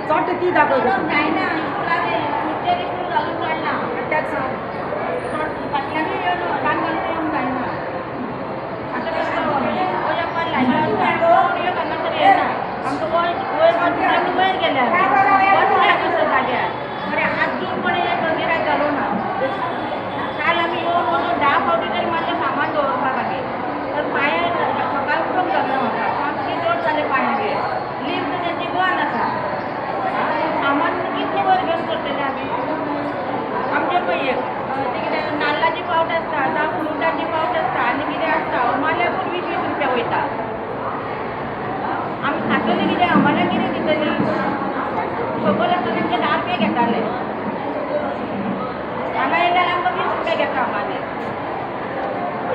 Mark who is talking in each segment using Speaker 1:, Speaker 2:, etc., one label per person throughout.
Speaker 1: चोट ती दाखय
Speaker 2: जायना घालून चडना फाटल्यानूय येवन रान घालून येवंक जायना. आतां हांगासर येना आमकां वयर वयर आमी वयर गेल्या बसल्या हांगासर जाग्यार बरें आजून कोणें गिरायक घालूं ना. काल आमी येवन वचून 10 फावटी तरी मारलें सामान दवरपा खातीर, तर पांयार सकाळी उठूंक जालें म्हाका, सामकें जड जालें पांयागेर. लिफ्ट तेंची बंद आसा, सामान कितले वयर घेवन करतले आमी. आमचे पळय ते कितें नाल्लाची पावट आसता, जावं फ्रुटाची पावट आसता आनी कितें आसता, हमाल्याकूच 20-20 रुपया वयता. आमी खातली कितें, हमाल्याक कितें दितली? सकयल आसतना तेंचे 10 रुपया घेताले, हांगा येयल्यार आमकां 20 रुपया घेता हमाले.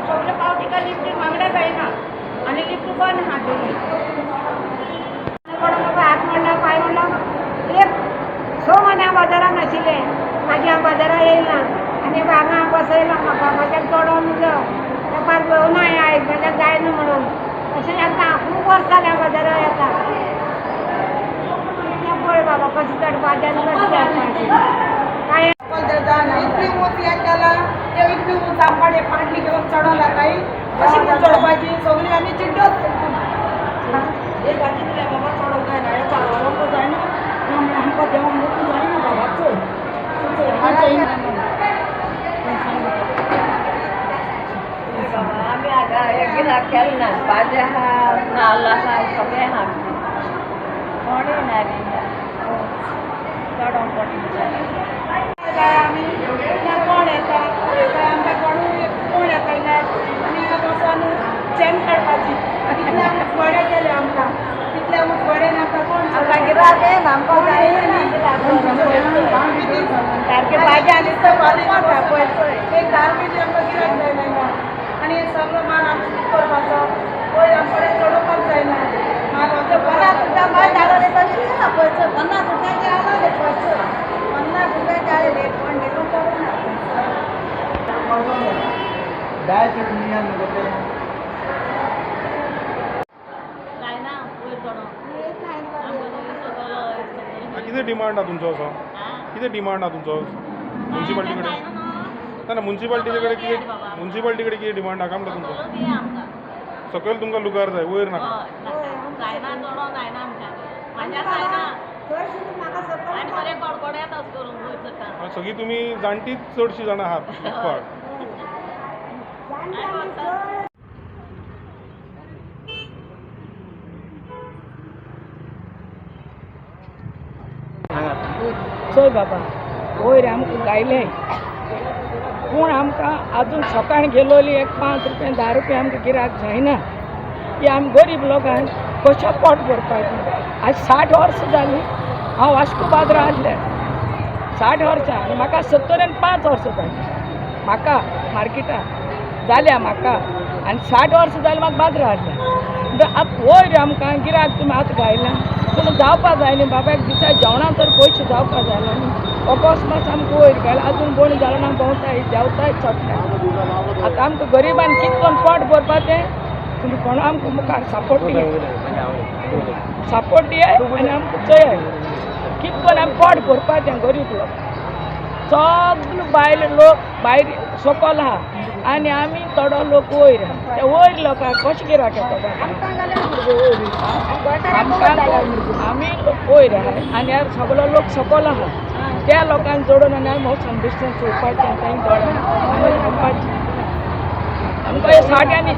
Speaker 2: सगळे पावटी काय लिफ्टी वांगडा जायना आनी लिफ्ट बंद आहा दोनूय.
Speaker 1: कोण म्हाका हात मोडला पांय मोडला. एक 6 म्हयने हांव बाजारान आशिल्लें, मागीर हांव बाजारान येयला आनी हांगा बसयला म्हाका, म्हाज्यान चडोन नुजो तेपार पळोवना हांवें आयज म्हाज्यान जायना म्हणून. अशें आतां खूब वर्सां जालीं हांव बाजारान येता. पळय बाबा कशें चडपाचें आनी कशें देंवपाचें कांय
Speaker 3: इतली ऊंच हें केलां, ते इतली ऊंच आमकां हे पांटली घेवन चडोंक लाताय, कशी म्हूण चडपाची? सगळीं आमी चिड्डत.
Speaker 1: एक गाची दिल्या बाबा चडोंक जायना, हें पावोवंक जायना, आमकां देंवोंक जायना बाबा. चोय
Speaker 2: आमी आतां गिरायक केलें ना, भाजी आहा, नाल्ल आहा, सगळें आहा आमचें, कोणूय ना रे चडोंक पडटा.
Speaker 3: आमी कोण येता आमकां, कोणूय कोण येता आनी हांगा बसोन चेन काडपाची. तितले आमी बरें केलें आमकां, तितले आमी बरें आमकां कोण
Speaker 2: आमकां गिरायक येना, आमकां जायना सारकें. भाजी आनी पळय
Speaker 3: एक 10 रुपयाची आमकां गिरायक जायना आनी हे सगळो माल आमचो कितें करपाचो? वयर आमचे कडेन चडोवपाक जायना माल.
Speaker 2: 50 रुपया माल धाडले तशें ना, पयसो 50 रुपयाचे आसले, पयसो 50 रुपयाचे आसले, पण देखून करूं ना. जायना वयर चडोंक.
Speaker 4: कितें डिमांड आहा तुमचो असो? कितें डिमांड आहा तुमचो म्युनिसिपालिटी कडेन? ना ना, म्युनिसिपालिटी कडेन कितें, म्युनिसिपालिटी कडेन कितें डिमांड आहा काय म्हणटा तुमचो? सकयल तुमकां लुगार जाय, वयर नाका.
Speaker 2: जायना चडोंक जायना आमच्यान, म्हाज्या जायना आनी बरें कडकडे येता करून वयर चडटा.
Speaker 4: सगळीं तुमी जाणटीच चडशीं जाणां आहात विकपाक.
Speaker 3: चोय बाबा वयर आमकां गायलें, पूण आमकां आजून सकाळीं गेलोली एक 5 रुपया 10 रुपया आमकां गिरायक जायना. की आमी गरीब लोकांक कशें पोट भरपाचें? आज 60 वर्सां जालीं हांव वास्को बाजारां आसलें, 60 वर्सां आनी म्हाका 75 वर्सां जालीं म्हाका मार्केटाक जाल्या म्हाका, आनी 60 वर्सां जालीं म्हाका बाजारां आसलें. आतां वयर आमकां गिरायक तुमी आतां गायलां, पूण जावपा जाय न्ही बाबा, एक दिसा जेवणां तर पयशे जावपा जाय न्ही. अकस्मात आमकां वयर घाल, आजून बोण जालो ना, भोंवताय देंवताय चडटाय. आतां आमकां गरिबान कितें करून पोट भरपाचें? तुमी कोण आमकां मुखार सपोर्ट दियाय, सपोर्ट दियाय आनी आमकां चोयाय कितें करून आमी पोट भरपाचें. गरीब लोक सगळे बायल लोक भायर सकयल आहा आनी आमी थोडो लोक वयर आहा. ते वयर लोकांक कशें गिरायक येता? आमकां आमी वयर आहा आनी सगलो लोक सकयल आहा, त्या लोकांक जोडून आनी आमी हो संदेश चोवपाचें, तांकां दोळ्यां आनी रावपाचें. आमकां हे 60 आनी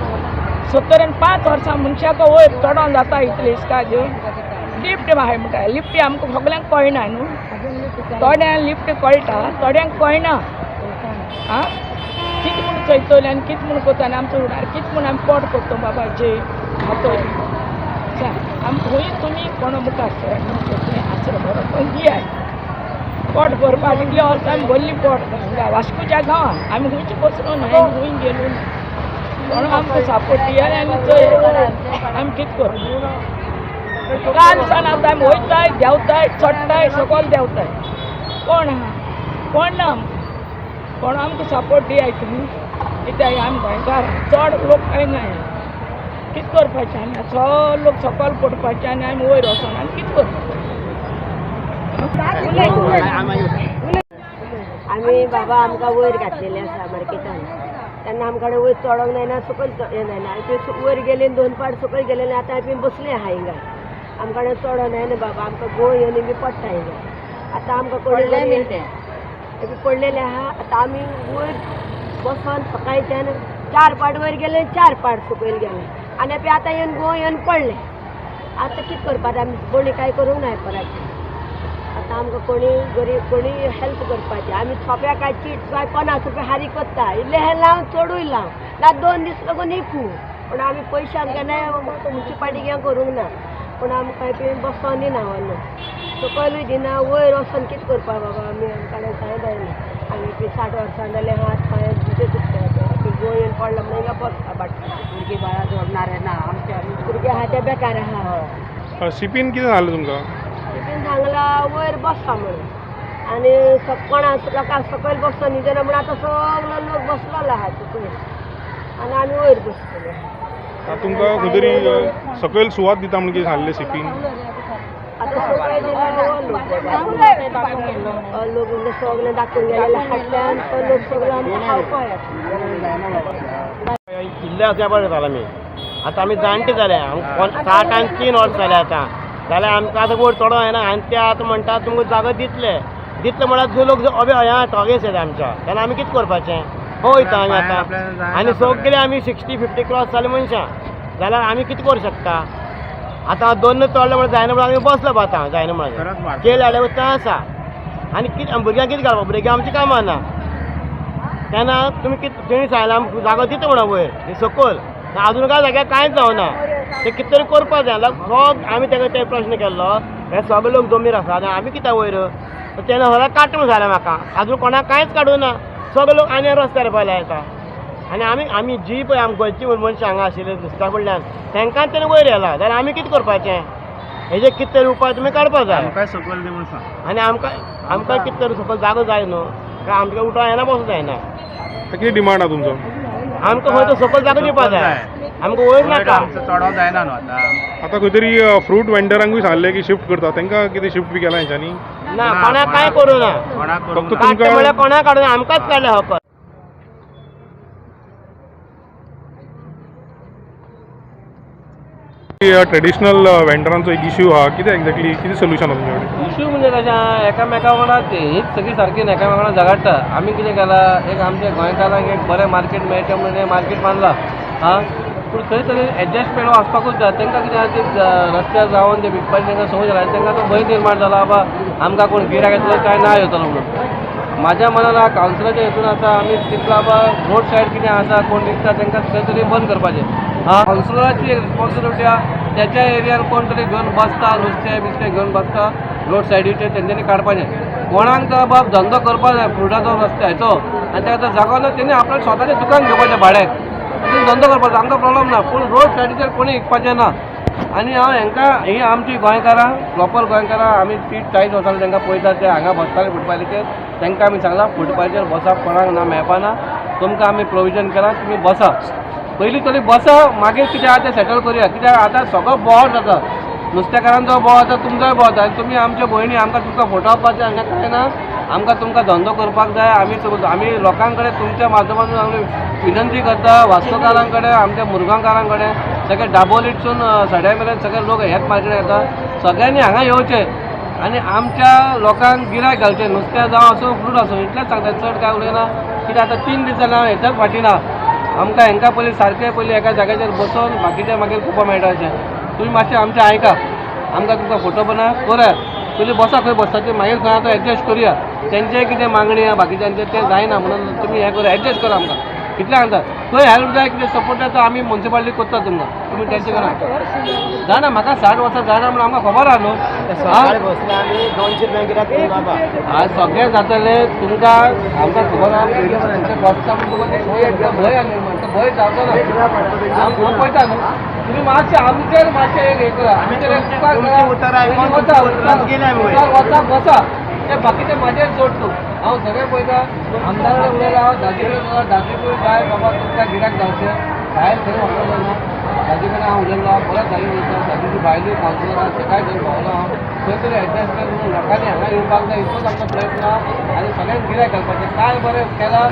Speaker 3: 75 वर्सां मनशाक वयर चडोन जाता इतले इस्काद. लिफ्ट आहाय म्हणटा, लिफ्ट आमकां सगल्यांक कळना न्हू, थोड्यांक लिफ्ट कळटा, थोड्यांक कळना. आं कितें म्हूण चोयतले आनी कितें म्हूण करता आनी आमचो उडार कितें म्हूण आमी पोट करता बाबा जे खातली? सांग आमकां खंय तुमी कोण मुखार सर आसरो बरो करून दियाय पोट भरपाक. इतले वर्सां आमी भरली पोट वास्कोच्या गांवांत, आमी खंयचे बसलो ना, आमी खंय गेलो ना. कोण आमकां सपोर्ट दियाय आनी चोय आमी कितें करूं. काल सान आतां आमी वयताय देंवताय चडटाय सकयल देंवताय. कोण आहा कोण ना आमकां, कोण आमकां सपोर्ट दियाय तुमी. कित्याक आमी गोंयकार, चड लोक कांय ना. कितें करपाचें आमी? सगळे लोक सकयल पडपाचे आनी आमी वयर वचोन आनी कितें करपाचें?
Speaker 1: आमी बाबा आमकां वयर घातलेले आसा मार्केटान, तेन्ना आमकां वयर चडोंक जायना, सकयल हें जायना. आनी ते वयर गेले दोन पाट सकयल गेलेले, आतां आमी बसले आहा हिंगा. आमकां चडोंक जायना बाबा, आमकां गोंय येवन बी पडटा हिंगा. आतां आमकां कोणी पडलेले आहा. आतां आमी वयर बसोन सकाळच्यान 4 पाट वयर गेले, 4 पाट सकयल गेले आनी आतां येवन गोंय येवन पडले. आतां कितें करपाचें आमी? कोणी कांय करूंक नाय परत. आतां आमकां कोणी गरीब कोणी हेल्प करपाची. आमी सोंप्या काय चीट काय 50 रुपया हारी करता, इल्लें हें लावन चडूय लावन ना 2 दीस लागून इकू. पूण आमी पयशे आमकां केन्नाय मुन्सिपाल्टी करूंक ना. पूण आमकां बी बसोन दिना वन्ना, सकयलूय दिना, वयर वचोन कितें करपा बाबा आमी? आमकां कांय जायना. आमी बी 60 वर्सां जाले, हात पांय तुजे दुखता, गोंय येवन पडला म्हणून हिंगा बसता बाटली.
Speaker 2: भुरगीं बाळां जोडणार ना आमच्या,
Speaker 1: भुरगे आहा ते बेकार आहा.
Speaker 4: सीपीन कितें सांगलें तुमकां?
Speaker 1: सीपीन सांगला वयर बसता म्हणून आनी कोणा लोकांक सकयल बसता न्ही जाल्यार म्हण आतां सगलो लोक बसलेलो आहा सकयल आनी आमी वयर बसतले.
Speaker 4: आतां तुमकां खंय तरी सकयल सुवात दिता म्हणून कितें सांगलें सीपीन?
Speaker 1: आतां सकयल लोक सगळे दाखोवन गेलेले फाटल्यान, तो लोक सगळो आमकां खावपाक.
Speaker 5: इल्ले आसल्या बरें जालें. आमी आतां आमी जाणटे जाले, 60 आनी 3 वर्सां जाले आतां. जाल्यार आमकां आतां वयर चडोंक जायना. आनी ते आतां म्हणटा तुमकां जागो दितले, दितले म्हळ्यार जो लोक अबे ह्या टॉगेस येता आमच्या, तेन्ना आमी कितें करपाचें? खंय वयता आमी आतां? आनी सगळे आमी 60-50 क्रॉस जाले मनशां, जाल्यार आमी कितें करूं शकता? आतां 2 चडले म्हळ्यार जायना म्हणून आमी बसलो आतां, जायना म्हळ्यार केल हाडल्या वता आसा. आनी कितें भुरग्यांक कितें घालपा? भुरग्यां आमचीं कामां ना. तेन्ना तुमी कितें तेणी सांगलां आमकां जागो दिता म्हणून वयर सकयल, आजून काय जाग्यार कांयच जावना. ते कितें तरी करपाक जाय. सग आमी ताका ते प्रश्न केल्लो, हे सगळे लोक जमनीर आसा आनी आमी कित्याक वयर? तेन्ना सगळें काडटा म्हणून सांगलें म्हाका, आजून कोणाक कांयच काडूं ना. सगळे लोक आनी रस्त्यार पयले येता. आनी आमी आमी जी पळय आम गोंयची मनशां हांगा आशिल्ली नुस्त्या कडल्यान, तांकां तेणें वयर येला जाल्यार आमी कितें करपाचें? हेजे कितें तरी उपाय तुमी काडपाक जाय. आनी आमकां आमकां कितें तरी सकयल जागो जाय न्हू, काय आमकां उठोंक जायना, बसूंक जायना.
Speaker 4: कितें डिमांड आहा तुमचो?
Speaker 5: आमकां खंय तो सकयल जागो दिवपाक जाय, आमकां वयर नाका.
Speaker 6: चडोंक जायना न्हू आतां.
Speaker 4: आतां खंय तरी फ्रूट वेंडरांकूय सांगलें की शिफ्ट करता, तांकां कितें शिफ्ट बी केलां हेंच्यांनी?
Speaker 5: ना, कोणाक कांय करूं ना.
Speaker 4: फक्त
Speaker 5: काडटा
Speaker 4: तुमकां
Speaker 5: म्हळ्यार कोणाक काडूं ना, आमकांच काडलें फकत.
Speaker 4: ट्रेडिशनल वेंडरांचो एक इश्यू आहा, कितें एक्झॅक्टली कितें सोल्युशन आहा तुमचे कडेन?
Speaker 7: इशू म्हणजे कशें आहा, एकामेका वांगडा हीच सगळीं सारकी एकामेका वांगडा झगडटा. आमी कितें केलां, एक आमच्या गोंयकारांक एक बरें मार्केट मेळटा म्हणून मार्केट बांदलां आं, पूण खंय तरी एडजस्टमेंट आसपाकूच जाय. तांकां कितें आहा, ते रस्त्यार रावन ते विकपाचें तांकां संवय जाला आनी तांकां तो भंय निर्माण जाला, बाबा आमकां कोण गिरायक येतलो काय ना येतलो म्हणून. म्हाज्या मनान कावन्सिलाच्या हितून आसा, आमी चिंतला बाबा रोड सायड कितें आसा, कोण विकता तांकां खंय तरी बंद करपाचें. आं, कावन्सिलराची एक रिस्पॉन्सिबिलिटी आहा, त्याच्या एरियान कोण तरी घेवन बसता, नुस्तें बिस्तें घेवन बसता रोड सायडीचेर, तेंच्यांनी काडपाचें. कोणाक तर बाब धंदो करपाक जाय फ्रुटाचो रस्त्याचो आनी ताका जागो ना, तेणी आपल्याक स्वताचें दुकान घेवपाचें भाड्याक, तितून धंदो करपाचो, आमकां प्रॉब्लम ना. पूण रोड सायडीचेर कोणी विकपाचें ना. आनी हांव हेंकां ही आमची गोंयकारां, प्रॉपर गोंयकारां, आमी 30-40 वर्सां तांकां पळयता, ते हांगा बसताले फुटपाथीचेर, तांकां आमी सांगलां फुटपाथीचेर बसप कोणाक ना मेळपाना, तुमकां आमी प्रोविजन केलां, तुमी बसा पयलीं तरी बसा, मागीर कितें आहा तें सेटल करुया. कित्याक आतां सगळो बोवाळ जाता, नुस्तेकारांचो बोवाळ जाता, तुमचोय बोवाळ जाता. आनी तुमी आमच्यो भयणी, आमकां तुमकां फटोवपाचें हांगा कांय ना, आमकां तुमकां धंदो करपाक जाय. आमी लोकां कडेन तुमच्या माध्यमांतून आमी विनंती करता, वास्कोकारां कडेन, आमच्या मुरगांवकारां कडेन, सगळे दाबोलीतसून सड्या मेरेन सगळे लोक ह्याच मार्केटात येता, सगळ्यांनी हांगा येवचें आनी आमच्या लोकांक गिरायक घालचें, नुस्तें जावं आसूं फ्रूट आसूं, इतलेंच सांगता, चड कांय उलयना. कित्याक आतां 3 दीस जाले हांव हेच्याच फाटी ना. आमकां हेंकां पयलीं सारकें पयलीं एका जाग्याचेर बसोवन बाकीचें मागीर पळोवपाक मेळटा अशें. तुमी मातशें आमचें आयका, आमकां तुमकां फोटो बना करात, पयलीं बसा खंय बसता ते, मागीर खंय आतां एडजस्ट करुया. तेंचें कितें मागणी आहा बाकीच्यांचें तें जायना म्हणून तुमी हें करा, एडजस्ट करा. आमकां कितलें सांगता, खंय हेल्प जाय कितें सपोर्ट जाय तो आमी मुन्सिपालिटी करता तुमकां, तुमी टेंशन करा. जाणा म्हाका 60 वर्सां जाणा म्हणून आमकां खबर आहा न्हू. आज सगळें जातलें तुमकां, आमकां खबर आहा, तुमचें बसता म्हूण तुमकां भंय आहा निर्माण, तो भंय जावचो ना, हांव पळयता न्हू. तुम्ही मातशें आमचेर मातशें एक हें करा, आमचेर एक उपकार करा.
Speaker 5: तुमचीं उतरां आयकून
Speaker 7: वचा,
Speaker 5: तुमचीं उतरांच गेले आमी वयर.
Speaker 7: वचा बसा, ते बाकीचे म्हाजेर सोड तूं. हांव सगळें पळयता, आमदारा कडेन उलयला हांव, दाजी कडेन उलयला. दाजी कडेन बाय बाबा तुमकां गिरायक जावचें भायर खंय वचपाक न्हू. दाजी कडेन हांव उलयलो, हांव बरें दाजी उलयता. दाजीची भायली कावन्सिलरां सकाळी थंय भोंवलो हांव. खंय तरी एडजस्टमेंट करून लोकांनी हांगा येवपाक जाय इतलोच आमचो प्रयत्न आहा. आनी सगळ्यांक गिरायक घालपाचें काय बरें केलां,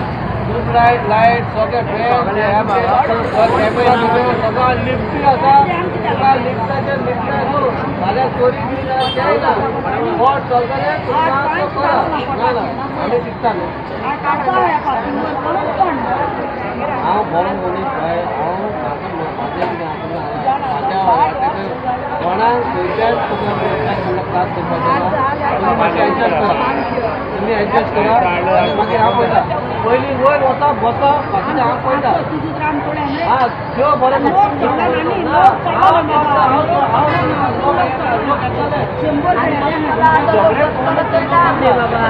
Speaker 7: ट्यूबलायट लायट सगळे फॅन कॅमेरा बिमेरा सगळं, लिफ्टूय आसा तुका. लिफ्टाचेर लिफ्टार न्हू फाल्यां चोरी बिरी जाल्यार तेंय ना. बोट चलतलें तुमकां तो करा. ना ना, आमी चिंतता न्हू. हांव बरो मनीस भाय. हांव म्हाका म्हाजें कितें आसा, म्हाज्या वाट्याचेर कोणाक खंयच्याच तुका म्हणल्यार त्रास करपाचो ना. तुमी मातशें एडजस्ट करा, तुमी एडजस्ट करा आनी मागीर हांव पळयता. पयलीं वयर वचा बसा, बाकीचें हांव पळयता. हा, देव बरें करूं. ना, हांव हांव हांव लोक येता, लोक येतले.
Speaker 2: बाबा.